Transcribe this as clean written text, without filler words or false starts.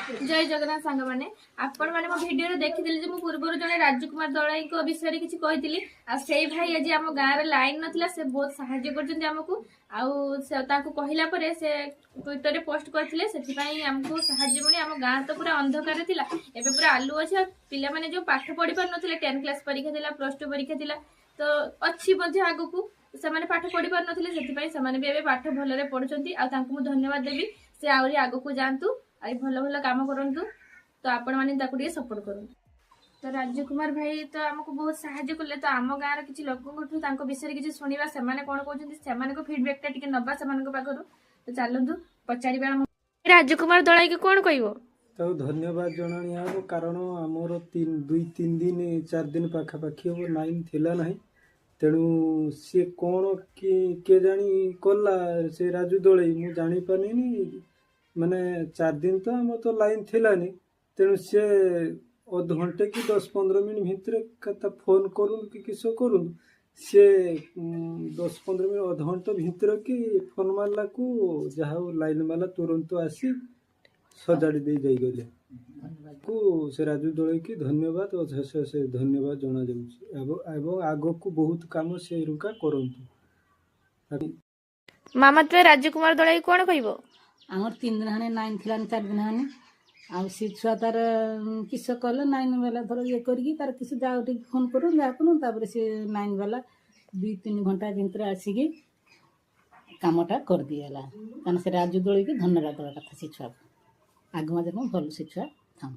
ଜୟ ଜଗନ୍ନାଥ ସାଙ୍ଗମାନେ। ଆପଣମାନେ ମୋ ଭିଡ଼ିଓରେ ଦେଖିଥିଲେ ଯେ ମୁଁ ପୂର୍ବରୁ ଜଣେ ରାଜକୁମାର ଦଳାଇଙ୍କ ବିଷୟରେ କିଛି କହିଥିଲି। ଆଉ ସେଇ ଭାଇ ଆଜି ଆମ ଗାଁରେ ଲାଇନ ନଥିଲା, ସେ ବହୁତ ସାହାଯ୍ୟ କରିଛନ୍ତି ଆମକୁ। ଆଉ ସେ ତାଙ୍କୁ କହିଲା ପରେ ସେ ଟ୍ୱିଟରରେ ପୋଷ୍ଟ କରିଥିଲେ, ସେଥିପାଇଁ ଆମକୁ ସାହାଯ୍ୟ ମିଳି। ଆମ ଗାଁ ତ ପୁରା ଅନ୍ଧକାରରେ ଥିଲା, ଏବେ ପୁରା ଆଲୁଅ ଅଛି। ଆଉ ପିଲାମାନେ ଯୋଉ ପାଠ ପଢି ପାରୁନଥିଲେ, 10th class ପରୀକ୍ଷା ଥିଲା, +2 ପରୀକ୍ଷା ଥିଲା, ତ ଅଛି ମଧ୍ୟ ଆଗକୁ, ସେମାନେ ପାଠ ପଢି ପାରୁନଥିଲେ, ସେଥିପାଇଁ ସେମାନେ ବି ଏବେ ପାଠ ଭଲରେ ପଢୁଛନ୍ତି। ଆଉ ତାଙ୍କୁ ମୁଁ ଧନ୍ୟବାଦ ଦେବି। ସେ ଆହୁରି ଆଗକୁ ଯାଆନ୍ତୁ, ଆଉ ଭଲ ଭଲ କାମ କରନ୍ତୁ। ତ ଆପଣମାନେ ତାକୁ ଟିକେ ସପୋର୍ଟ କରନ୍ତୁ। ତ ରାଜକୁମାର ଭାଇ ତ ଆମକୁ ବହୁତ ସାହାଯ୍ୟ କଲେ। ତ ଆମ ଗାଁର କିଛି ଲୋକଙ୍କଠୁ ତାଙ୍କ ବିଷୟରେ କିଛି ଶୁଣିବା, ସେମାନେ କଣ କହୁଛନ୍ତି, ସେମାନଙ୍କ ଫିଡବ୍ୟାକ୍ ଟା ଟିକେ ନବା ସେମାନଙ୍କ ପାଖରୁ। ତ ଚାଲନ୍ତୁ ପଚାରିବା। ଆମ ରାଜକୁମାର ଦଳାଇକି କଣ କହିବ? ତାକୁ ଧନ୍ୟବାଦ ଜଣାଣିଆ ହେବ, କାରଣ ଆମର ତିନି 2 3 ଦିନ 4 ଦିନ ପାଖାପାଖି ହେବ ଲାଇନ୍ ଥିଲା ନାହିଁ। ତେଣୁ ସିଏ କ'ଣ କି କିଏ ଜାଣି କଲା ସେ ରାଜୁ ଦଳେଇ, ମୁଁ ଜାଣିପାରିନି। ମାନେ 4 ଦିନ ତ ଆମର ତ ଲାଇନ୍ ଥିଲାନି। ତେଣୁ ସିଏ ଅଧଘଣ୍ଟେ କି 10-15 ମିନିଟ୍ ଭିତରେ ତା ଫୋନ୍ କରୁନ୍ କି କିସ କରୁନ୍, ସିଏ 10-15 ମିନିଟ୍ ଅଧଘଣ୍ଟା ଭିତରେ କି ଫୋନ୍ ମାରିଲାକୁ ଯାହା ହଉ ଲାଇନ୍ ବାଲା ତୁରନ୍ତ ଆସି ସଜାଡ଼ି ଦେଇ ଯାଇଗଲେ। କୁ ସେ ରାଜୁ ଦଳେଇକି ଧନ୍ୟବାଦ, ଅଶେଷ ଅଶେଷ ଧନ୍ୟବାଦ ଜଣାଯାଉଛି ଏବଂ ଆଗକୁ ବହୁତ କାମ ସେ ରୁକା କରନ୍ତୁ। ମାମା, ତୁମେ ରାଜକୁମାର ଦଳାଇ କଣ କହିବ? ଆମର 3 ଦିନ ହେନେ ନାଇନ୍ ଥିଲାନି, 4 ଦିନ ହେନେ। ଆଉ ସେ ଛୁଆ ତାର କିସ କଲେ, ନାଇନ୍ ବାଲା ଧର ଇଏ କରିକି ତାର କିଛି ଯାହା ଟିକେ ଫୋନ୍ କରୁ, ଯାହା କରୁ, ତାପରେ ସେ ନାଇନ୍ ବାଲା 2-3 ଘଣ୍ଟା ଭିତରେ ଆସିକି କାମଟା କରିଦିଆଲା। କାରଣ ସେ ରାଜୁ ଦୋଳିକି ଧନ୍ୟବାଦ ଦେବା କଥା ସେ ଛୁଆକୁ। ଆଗ ମାଝେ ଭଲ ସେ ଛୁଆ ଥାଉ।